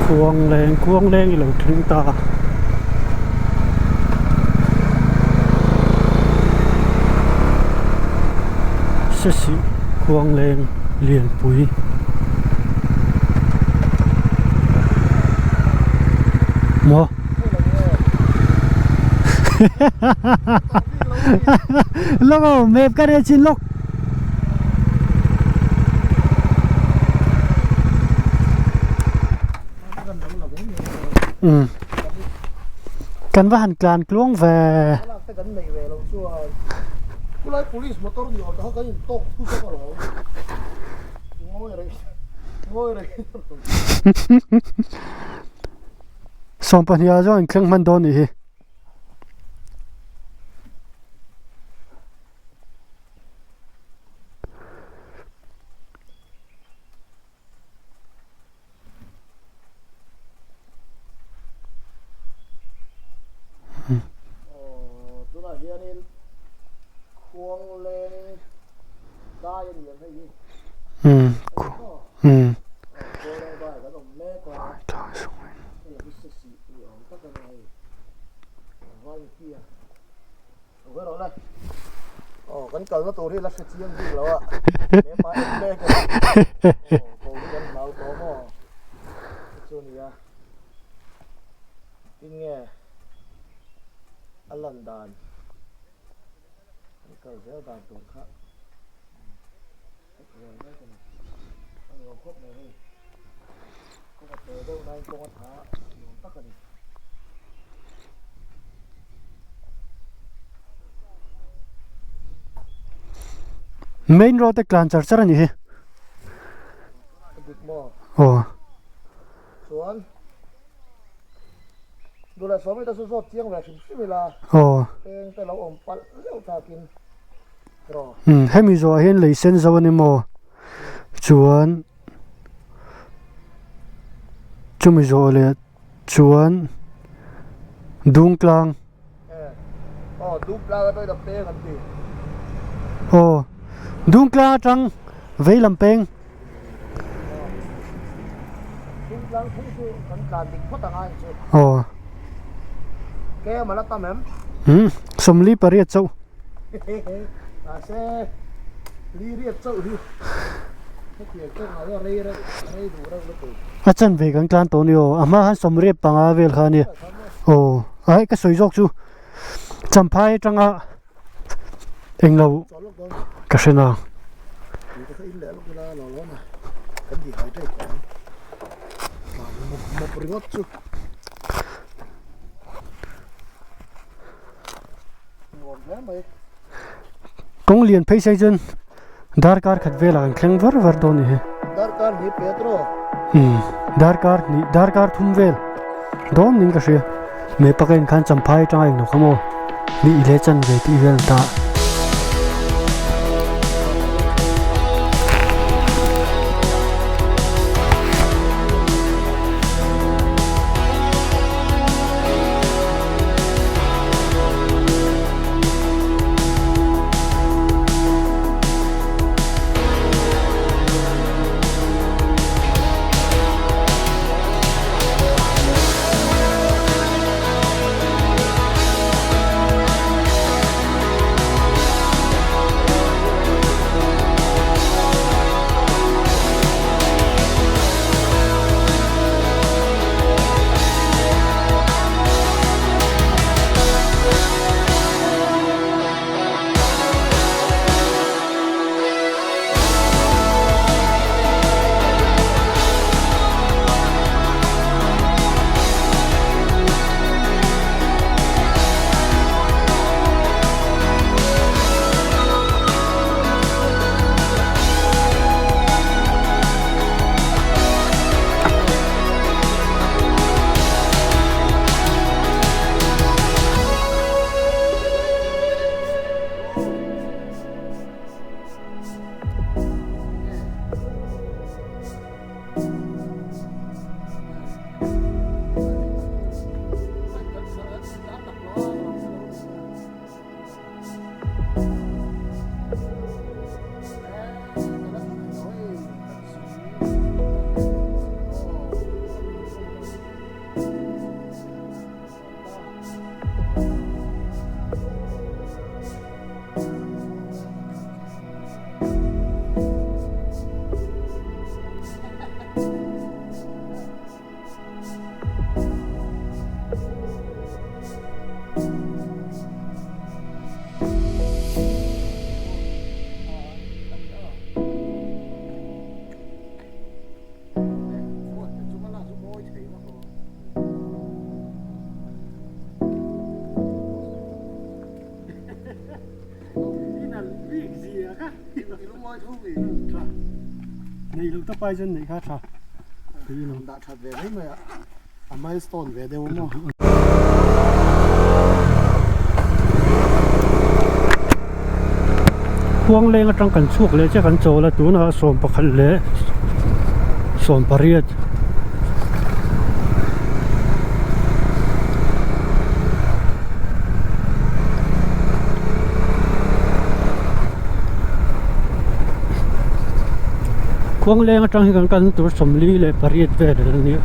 Khuangleng Khuangleng i lo thleng ta. Sesih Khuangleng Lianpui. Maw? Lawk aw map ka rel chin lawk. Kan va han tlan tluang ve. Sawmpahnih ah chuan an thleng hman dawn nih hi. Tunah hianin Khuangleng dai a ni ang hei hi. Khuangleng dai kan awm mek a. Hei hi sesih tih awm tak a ni hei. Vai hi a. Aw kan kalna tur hi la hre chiang bik lo a he pa en mek a aw ko hi kan hlau tawh maw chu nia tin nge a lan dan kan kal zel dan tur kha a nuam khawp mai hei kawng a te deuh nain kawng a tha nuam tak a ni. Main road te tlan char char a nih hi. Dik maw? Aw. Chuan duhleh sawmi te chu zawt chiang ve hrim hrim ila. Aw. Peng te lo awm palh zeuh takin. Umm hemi zawhah hian lei sen zo a ni maw chuan chumi zawh leh chuan dungtlang aw dungtlang atang vei lam peng. Aw umm 48 chauh. A chanve kan tlan tawh a ni aw a hma khan 85 vel kha a ni aw ai ka sawi zawk chu champhai atanga Englo ka hre nang. Kawng lian phei sai chuan darkar khat velah kan thleng var var dawn a ni hi. Umm darkar hnih darkar thum vel dawn niin ka hria. Me paka in khan champhai atanga englo kha maw ni i le chan ve tih vel ta. Tha. Nei lo ta pai chuan neih kha tha. Dah that ve mai mai a. A milestone ve deuh maw. Khuangleng atang kan chhuak leh chiah kan chawl a tunah 11 leh 18. Khuangleng atang hi kan kal tur 48 vel a ni a.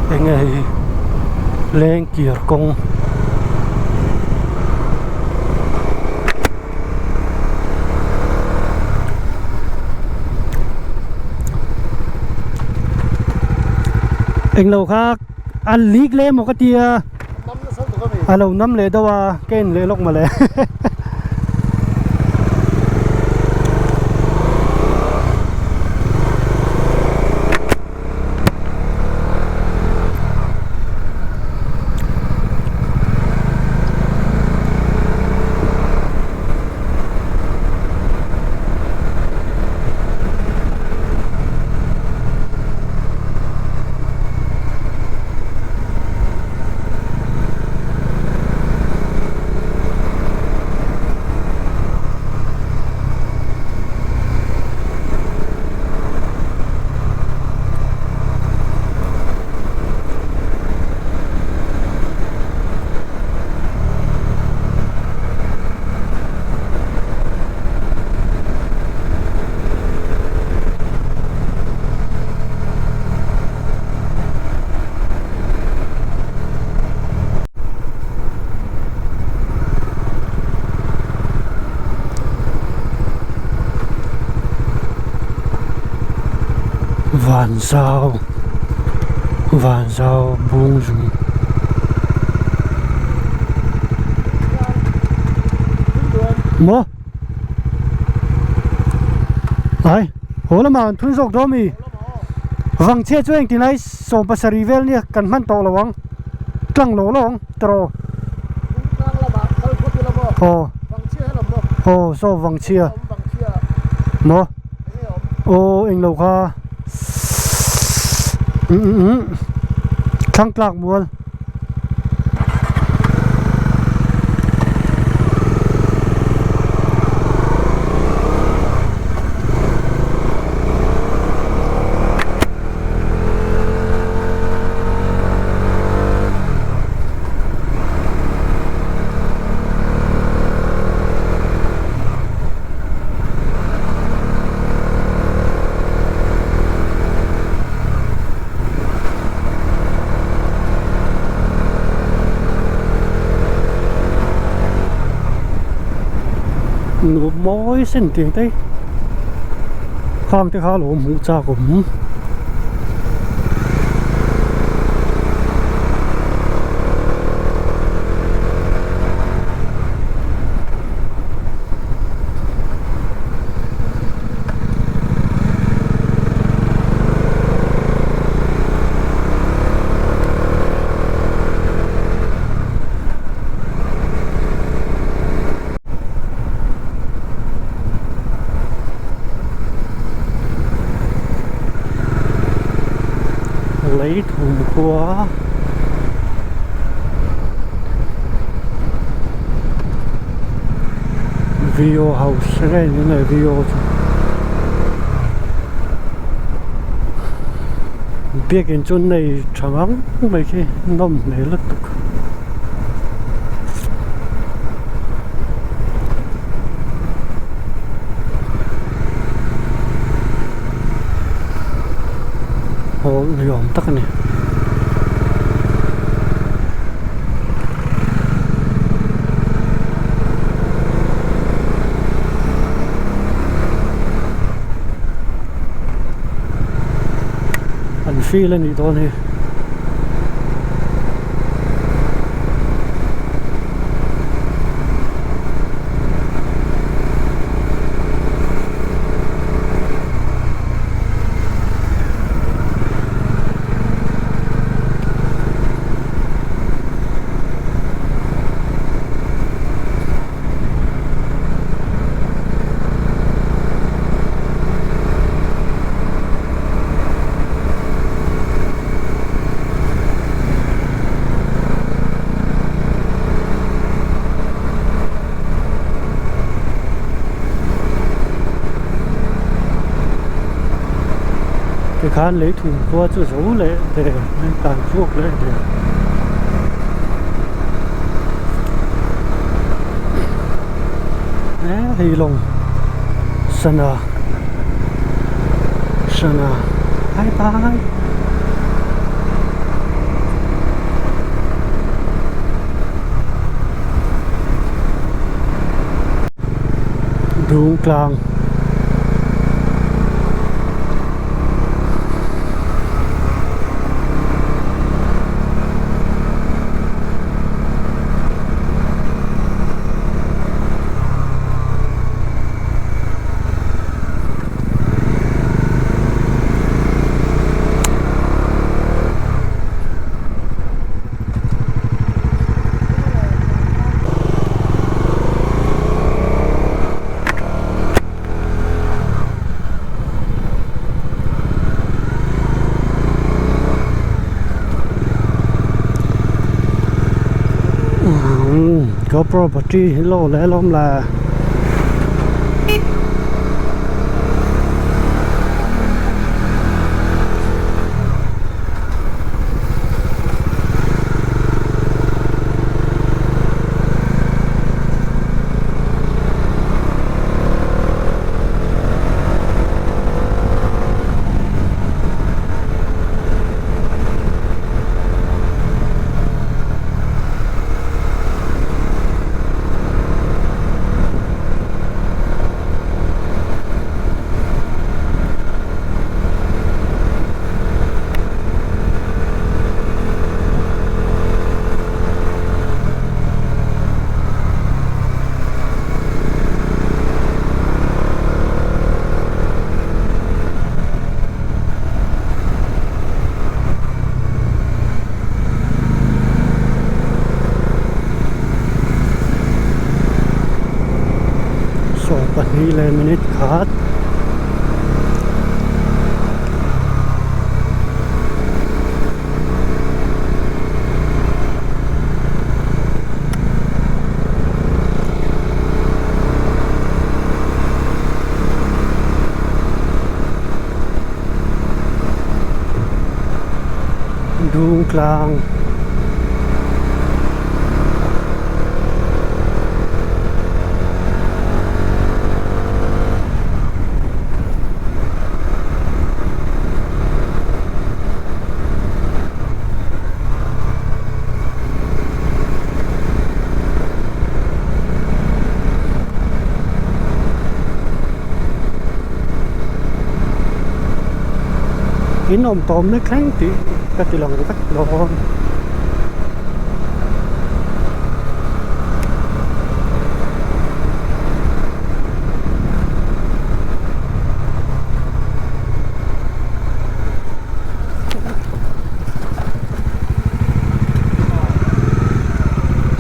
Enge hei leng kir kawng englo kha a lik leh emaw ka tia a lo nam leh deuh a ka en leh lawk mawle. Vanzau Vanzau Bungzung Maw Ai haw lamah an thun zawk dawn ami Vangchhia chu engtin ai 17 vel nia kan hman tawh lo ang tlang lo lo ang tawh aw aw saw Vangchhia maw aw englo kha thlang tlak mual. mawi sen tiang te khang te kha a lo hmuh chak awm. Lei thum khua VO house enge ni nei VO chu biakin chu nei tha ngang mai khi nawm hmel lutuk. Hall ni awm tak a ni. An feel a nih dawn hi. Tikhan lei thum khua chu zo leh der a tan chhuak leh der. Hei lawng sana sana bye bye. Dungtlang. GoPro battery hi low leh alawm la. Sawmpahnih leh minute khat. Dungtlang. In awm tawm na thleng tih ka ti lang vek dawn.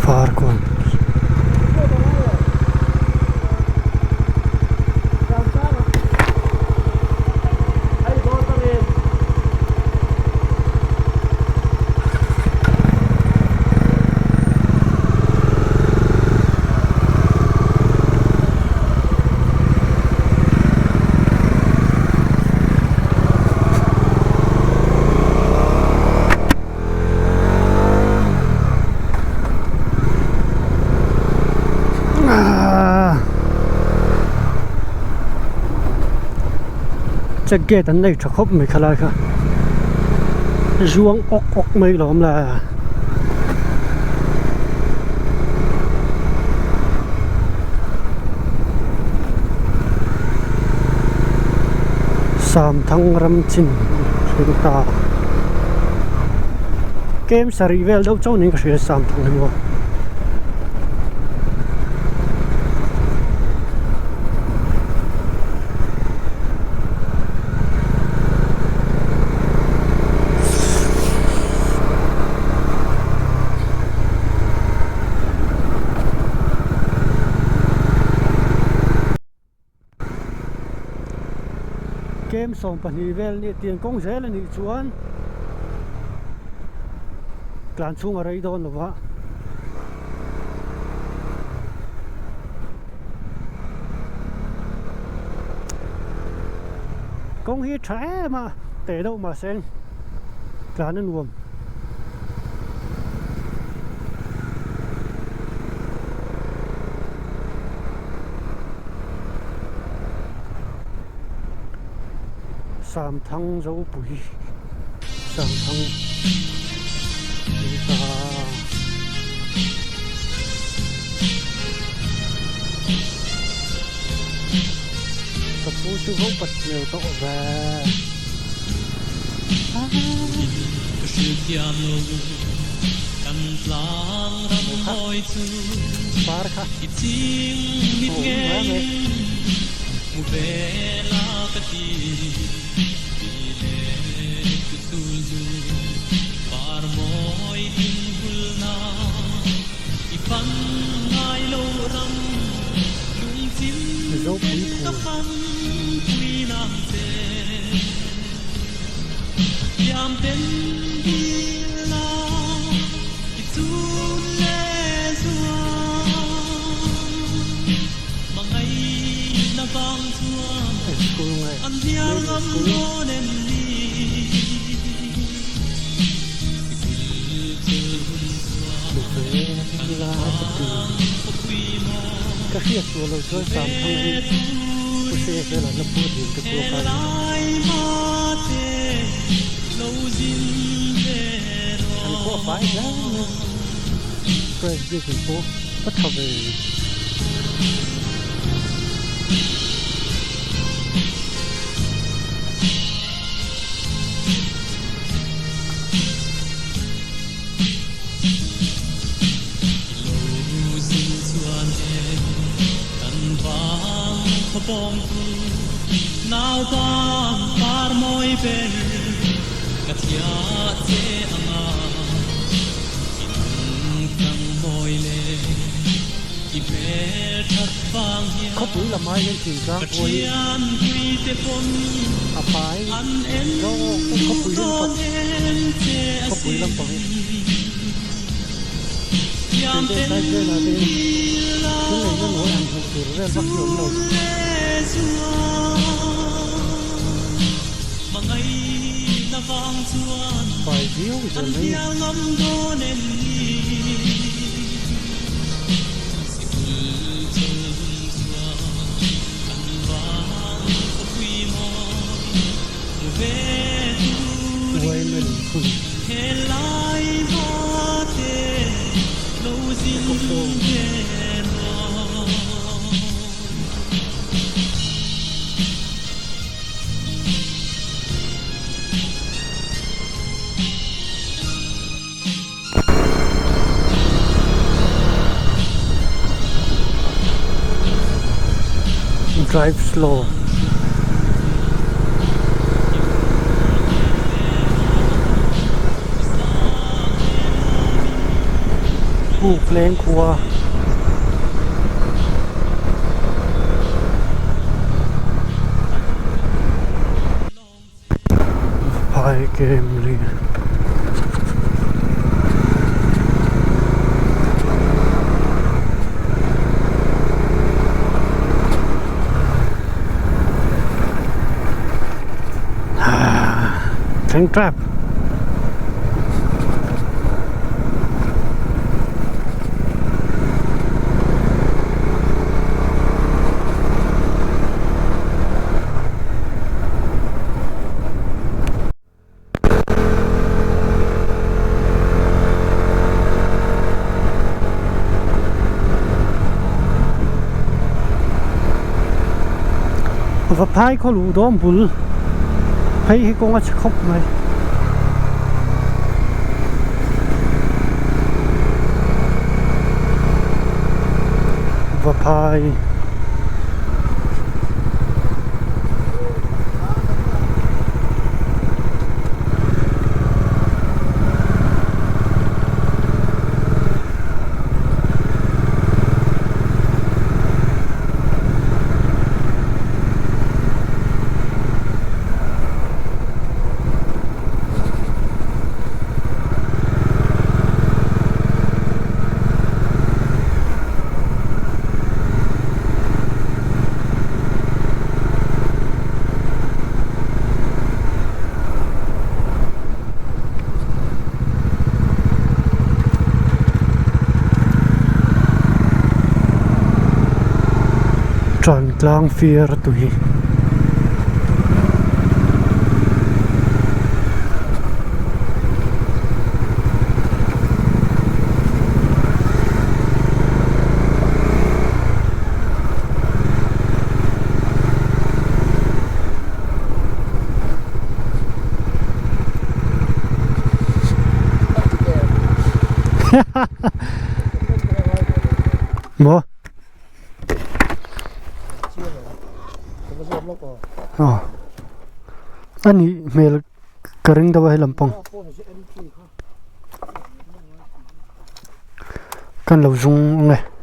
Farkawn. Check gate an nei tha khawp mai khalai kha zuang awk awk mai lo awm la. Samthang ram chin thleng ta. Kem sarih vel deuh chauh niin ka hria Samthang hi maw. Kem 12 vel nih tiang kawng zel a nih chuan tlan chhung a rei dawn lo va. Kawng hi tha em a teh deuh mahse tlan a nuam. Samthang Zopui Samthang Lungta. Ka pu chu vo pat hmel tawh ve. Par kha Zopui phul. School nge middle school. Ka hriat sual loh chuan Samthang hi Pu Sefela la pu dil te pawh kha a ni. An khawh fai hle mai a, press biakin pawh a tha ve. Khawpui lamah hian thingtlang pawh hi a fai zawk a khawpui hi an fak khawpui lampang hi tute side velah te hian thil eng emaw han hmuh tur vel vak hi a awm lo. Fai viau zel mai a ni. Uaimel hun Ecoflow. Drive slow. Pukleng khua. Phai Camry. Thleng trap. Vaphai khaw luh dawn bul phei hi kawng a chhe khawp mai. Vaphai. Tlang fir tui. Maw? Aw a nih hmel ka ring deuh a he lampang kan lo zung ang e.